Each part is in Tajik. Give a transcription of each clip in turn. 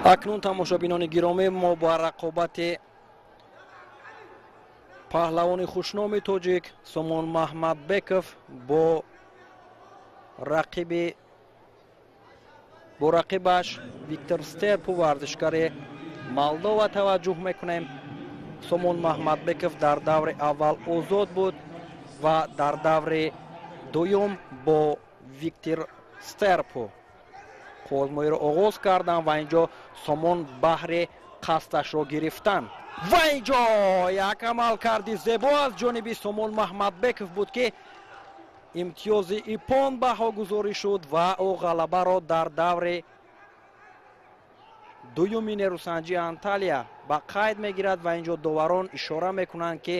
Акнун тамошобинони гиромӣ, мо ба рақобати паҳлавони хушноми тоҷик Сомон Маҳмадбеков бо рақибаш Виктор Стерпу, варзишгари Молдова, таваҷҷӯҳ мекунем. Сомон Маҳмадбеков дар даври аввал озод буд ва дар даври дуюм бо Виктор Стерпу қувваозмоиро оғоз карданд ва инҷо Сомон баҳри қасдашро гирифтан. Ва инҷо як амалкарди зебо аз ҷониби Сомон Маҳмадбеков буд, ки имтиёзи иппон баҳогузорӣ шуд ва ӯ ғалабаро дар даври дуюми нерӯсанҷии Анталия ба қайд мегирад. Ва инҷо доварон ишора мекунанд, ки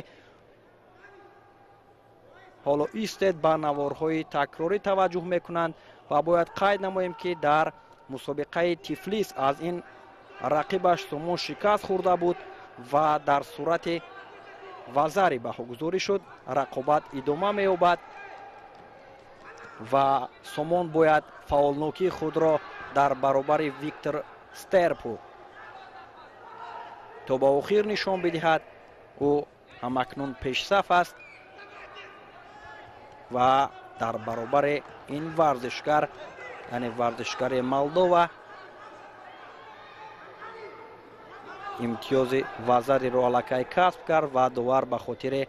ҳоло истед, ба наворҳои такрорӣ таваҷҷӯҳ мекунанд. Ва бояд қайд намоем, ки дар мусобиқаи Тифлис аз ин рақибаш Сомон шикаст хӯрда буд ва дар сурати вазари баҳогузорӣ шуд, рақобат идома меёбад ва Сомон бояд фаъолнокии худро дар баробари Виктор Стерпу то ба охир нишон бидиҳад. Ӯ ҳамакнун пешсаф аст ва дар баробари ин варзишгар, яъне варзишгари Молдова, имтиёзи вазариро аллакай касб кард ва довар ба хотири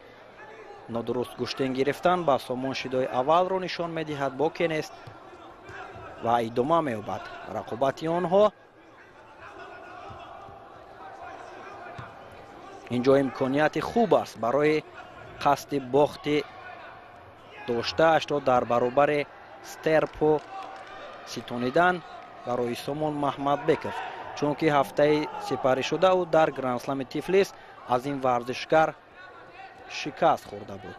нодуруст гӯштин гирифтан ба Сомон шидои аввалро нишон медиҳад. Боке нест ва идома меёбад рақобати онҳо. Инҷо имконияти хуб аст барои қасди бохти доштаашро дар баробари Стерпу ситонидан барои Сомон Маҳмадбеков, чунки ҳафтаи сипаришуда ӯ дар Грандслами Тифлис аз ин варзишгар шикаст хӯрда буд.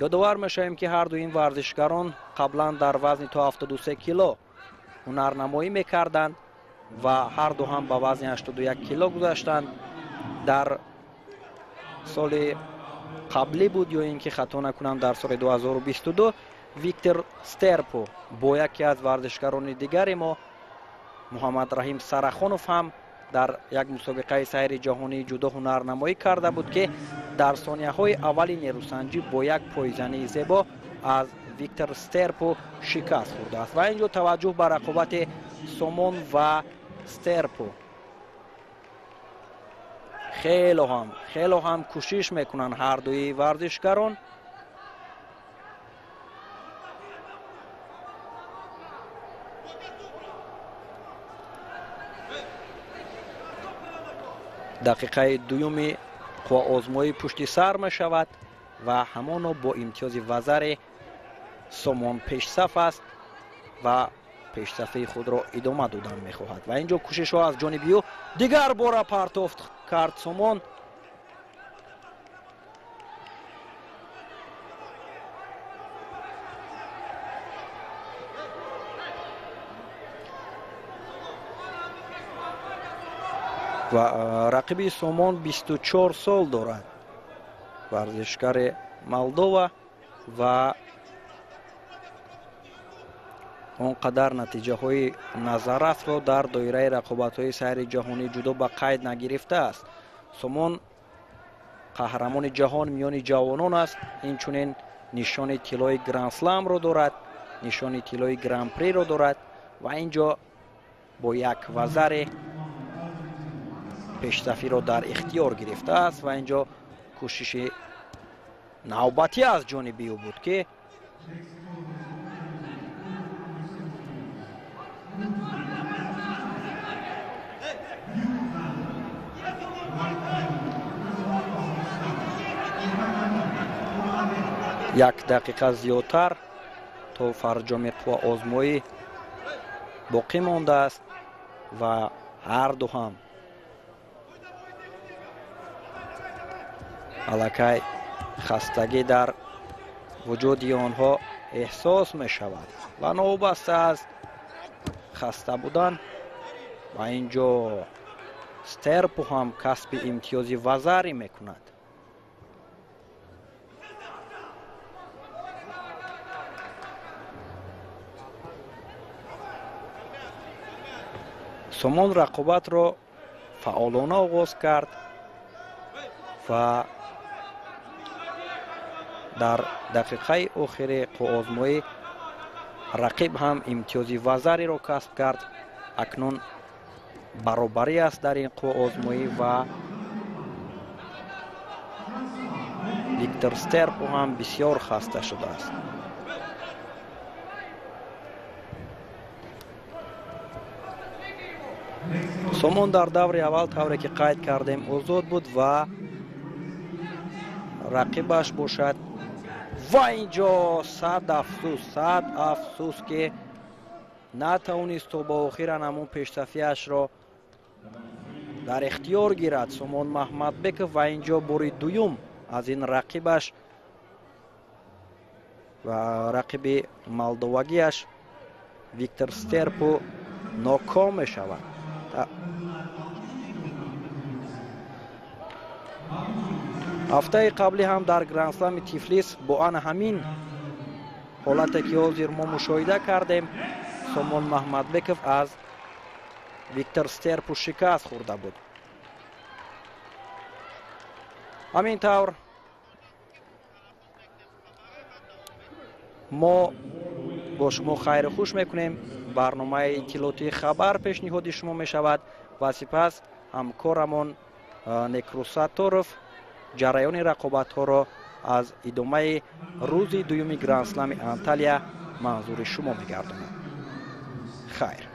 Ёдовар мешавем, ки ҳарду ин варзишгарон қаблан дар вазни то 73 кило ҳунарнамоӣ мекарданд ва ҳарду ҳам ба вазни 81 кило гузаштанд. Дар соли қаблӣ буд ё ин ки хато накунам, дар соли 2022 Виктор Стерпу бо яке аз варзишгарони дигари мо Муҳаммадраҳим Сарахонов ҳам дар як мусобиқаи сайри ҷаҳонии ҷудо ҳунарнамоӣ карда буд, ки дар сонияҳои аввали нерӯсанҷӣ бо як пойзании зебо аз Виктор Стерпу шикаст хӯрдааст. Ва инҷо таваҷҷӯҳ ба рақобати Сомон ва Стерпу. Хело ҳам кӯшиш мекунанд ҳардуи варзишгарон. Дақиқаи дуюми қувваозмоӣ пушти сар мешавад ва ҳамоно бо имтиёзи вазари Сомон пешсаф аст ва пешсафии худро идома додан мехоҳад. Ва инҷо кӯшишҳо аз ҷониби ӯ, дигар бора партофт кард Сомон. Ва рақиби Сомон 24 сол дорад, варзишгари Молдова, ва он қадар натиҷаҳои назаррасро дар доираи рақобатҳои сайри ҷаҳонии ҷудо ба қайд нагирифтааст. Сомон қаҳрамони ҷаҳон миёни ҷавонон аст, инчунин нишони тиллои грандсламро дорад, нишони тиллои гран-приро дорад ва инҷо бо як вазаре пешсафиро дар ихтиёр гирифтааст. Ва инҷо кӯшиши навбатӣ аз ҷониби ӯ буд, ки як дақиқа зиёдтар то фарҷоми қувваозмоӣ боқӣ мондааст ва ҳарду ҳам аллакай хастагӣ дар вуҷуди онҳо эҳсос мешавад ва новобаста аз хаста будан. Ва инҷо Стерпу ҳам касби имтиёзи вазарӣ мекунад. Сомон рақобатро фаъолона оғоз кард ва дар дақиқаи охири қувваозмоӣ рақиб ҳам имтиёзи вазариро касб кард. Акнун баробарӣ аст дар ин қувваозмоӣ ва Виктор Стерпо ҳам бисёр хаста шудааст. Сомон дар даври аввал, тавре ки қайд кардем, озод буд ва рақибаш бошад. Ва инҷо сад афсӯс, сад афсӯс, ки натавонист то ба охиран ҳамон пешсафиашро дар ихтиёр гирад Сомон Маҳмадбеков ва инҷо бори дуюм аз ин рақибаш ва рақиби молдовагиаш Виктор Стерпо ноком мешавад. Ҳафтаи қаблӣ ҳам дар Грандслами Тифлис бо ана ҳамин ҳолате ки ҳозир мо мушоҳида кардем, Сомон Маҳмадбеков аз Виктор Стерпо шикаст хӯрда буд. Ҳамин тавр мо бо шумо хайру хуш мекунем. Барномаи иттилоотии хабар пешниҳоди шумо мешавад ва сипас ҳамкорамон Некрус Сатторов ҷараёни рақобатҳоро аз идомаи рӯзи дуюми Грандслами Анталия манзури шумо мегардонад. Хайр.